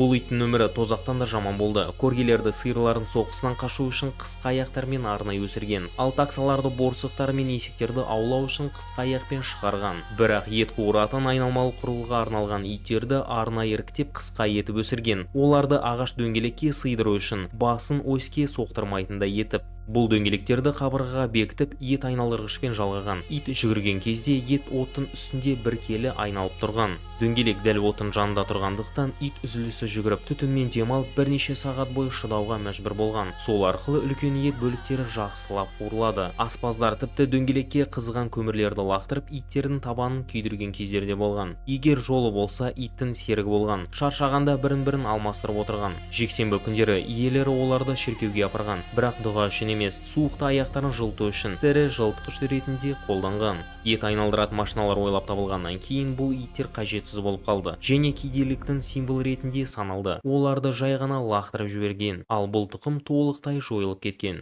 Бұл иттің өмірі тозақтан да жаман болды. Коргилерді сиырлардың соққысынан қашу үшін қысқа аяқтармен арнайы өсірген. Ал таксаларды, борсықтар мен есектерді аулау үшін қысқа аяқпен шығарған. Бірақ ет қуыратын айналмалы құрылғыға арналған иттерді арнайы іріктеп, қысқа етіп өсірген. Оларды ағаш дөңгелекке сыйдыру үшін басын оське соқтырмайтындай етіп, бұл дөңгелектерді қабырғаға бекітіп, ет айналдырғышпен жалғаған. Ит жүгірген кезде ет оттың үстінде бір келі айналып тұрған. Дөңгелек дәл оттың жанында тұрғандықтан, ит үзіліссіз жүгіріп, түтінмен демалып, бірнеше сағат бойы шыдауға мәжбүр болған. Сол арқылы үлкен ет бөліктері жақсылап қуырылады. Аспаздар тіпті дөңгелекке қызған көмірлерді лақтырып, иттердің табанын күйдірген кездері де болған. Егер жолы болса, иттің серігі болған. Шаршағанда бірін бірін алмастырып отырған. Жексенбі күндері иелері оларды шіркеуге апарған, бірақ дұға үшін емес, суықта аяқтарын жылыту үшін, тірі жылытқыш ретінде қолданған. Ет айналдыратын машиналар ойлап табылғаннан кейін, бұл иттер қажетсіз болып қалды және кедейліктің символы ретінде саналды. Оларды жай ғана лақтырып жіберген. Ал бұл тұқым толықтай жойылып кеткен.